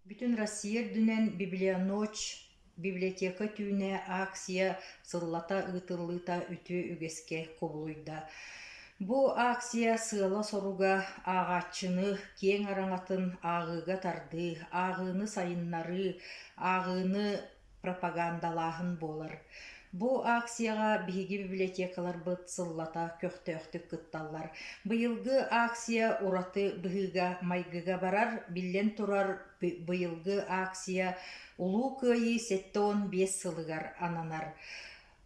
Бүтүн Россия үрдүнэн Библионочь библиотека түүнэ акция сыллата ыытыллыыта үтүө үгэскэ кубулуйда. Бу акция сыала-соруга ааҕааччыны киэҥ араҥатын ааҕыыга тардыы, ааҕыыны сайыннарыы, ааҕыыны пропагандалааһын буолар. Бу акцияҕа биһиги библиотекаларбыт сыллата көхтөөхтүк кытталлар. Быйылгы акция ураты быһыыга-майгыга барар. Биллэн турар, быйылгы акция Улуу Кыайыы 75 сылыгар ананар.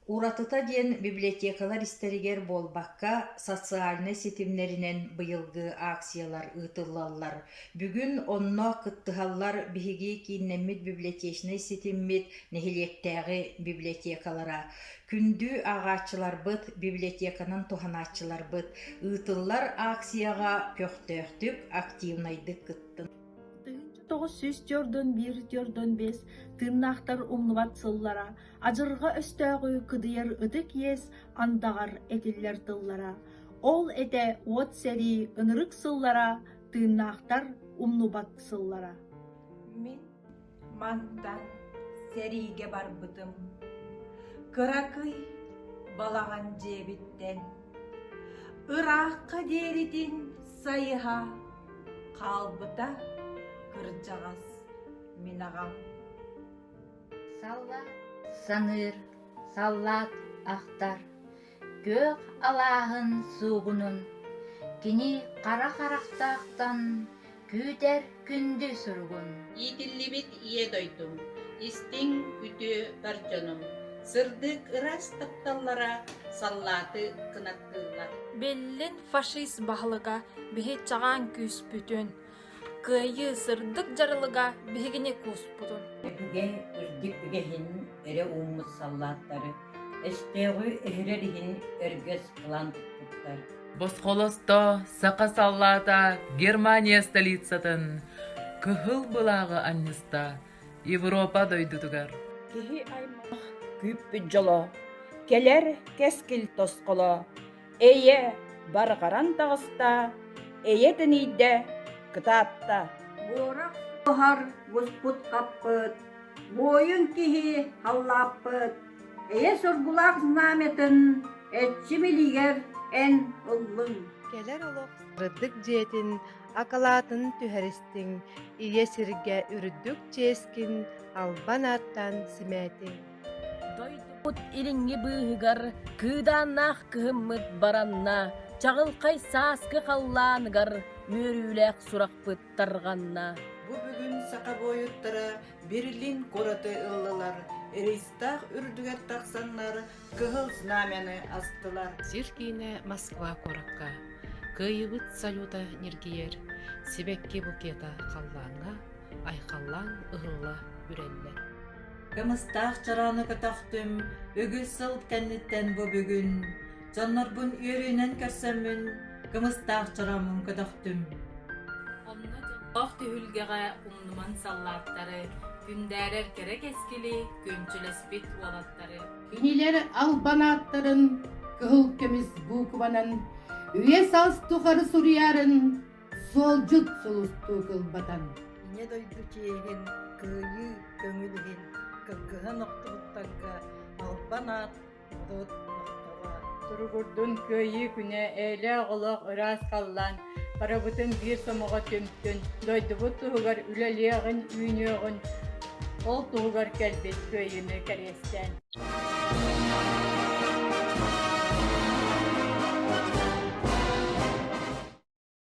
Уратыта диэн библиотекалар истэригэр буолбакка, социальнай ситимнэринэн быйылгы акциялар ыытыллаллар. Бүгүн онно кыттыһаллар биһиги кииннэммит библиотечнай ситиммит нэһилиэктээҕи библиотекалара. Күндү ааҕааччыларбыт, библиотеканан туһанааччыларбыт ыытыллар акцияҕа көхтөөхтүк, активнайдык кыттын. 1941-45 тыыннаахтар умнубат сыллара, адьырҕа өстөөҕү кыдыйар ытык иэс андаҕар этиллэр тыллара. Ол этэ уот сэрии ынырык сыллара, тыыннаахтар умнубат сыллара. Мин мантан сэриигэ барбытым. Кыракый балаҕан дьиэбиттэн ыраахха диэритин сайыһа хаалбыта кырдьаҕас мин аҕам. Саллаат саныыр, саллаат ахтар, күөх алааһын суугунун, кини хара харахтаахтан күүтэр күндү суругун. Иитиллибит ийэ дойдум, истиҥ үтүө бар дьонум, сырдык ыраас тапталлара саллааты кынаттыыллар. Биллин фашист баһылыга биһи чаҕаан күүспүтүн, Кыайыы сырдык дьарылыга биһигини кууспутун. Өбүгэ үрдүк үгэһин өрө ууммут саллааттары өстөөҕү өһөрөр иһин өргөс ылан туппуттар. Босхолосто саха саллаата Германия столицатын кыһыл былааҕы анньыста Европа дойдутугар. Киһи аймах күүппүт дьоло, кэлэр кэскил тосхоло Эйэ барҕаран таҕыста, эйэ тэнийдэ, кытаатта. Буорах буһар буспут хаппыт, буойун киһи халлааппыт, эйэ соргулаах знамятын эрчим илиигэр эн ыллыҥ. Кэлэр олох сырдык дьиэтин акылаатын түһэристиҥ, ийэ сиргэ үрдүк чиэскин албан ааттаан симээтиҥ. Дойдубут илиҥҥи быыһыгар кыыдааннаах кыһыммыт баранна, чаҕылхай сааскы халлааныгар үөрүүлээх сурахпыт тарҕанна. Бу бүгүн саха буойуттара Берлин куораты ыллылар, Рейстах үрдүгэр тахсаннар Кыһыл Знамяны астылар. Сир киинэ Москва куоракка Кыайыыбыт салюта ньиргийэр, сибэкки букета халлааҥҥа айхаллаан ыһылла үрэллэр. Кымыстаах чороonu көтөхтүм, үгүс сыл кэнниттэн бу бүгүн дьоннорбун үөрүүнэн көрсөммүн, кымыстаах чорооммун көтөхтүм. Онно дьоллоох түһүлгэҕэ умнуман саллааттары, күндээрэр кэрэ кэскили күөмчүлэспит уолаттары. Кинилэр албан ааттарын кыһыл көмүс буукубанан үйэ-саас тухары суруйарын Суолдьут сулустуу кылбатан. Ийэ дойду чиэһин, кыайыы көҥүл иһин кыргыһан охтубуттарга албан аат норуот махтала. Туругурдун кыайыы күнэ, эйэлээх олох, ыраас халлаан, барыбытын биир сомоҕо түмтүн, дойдубут туһугар үлэлиэҕин, үүнүөҕүн, ол туһугар кэлбит кыайыыны кэриэстээн.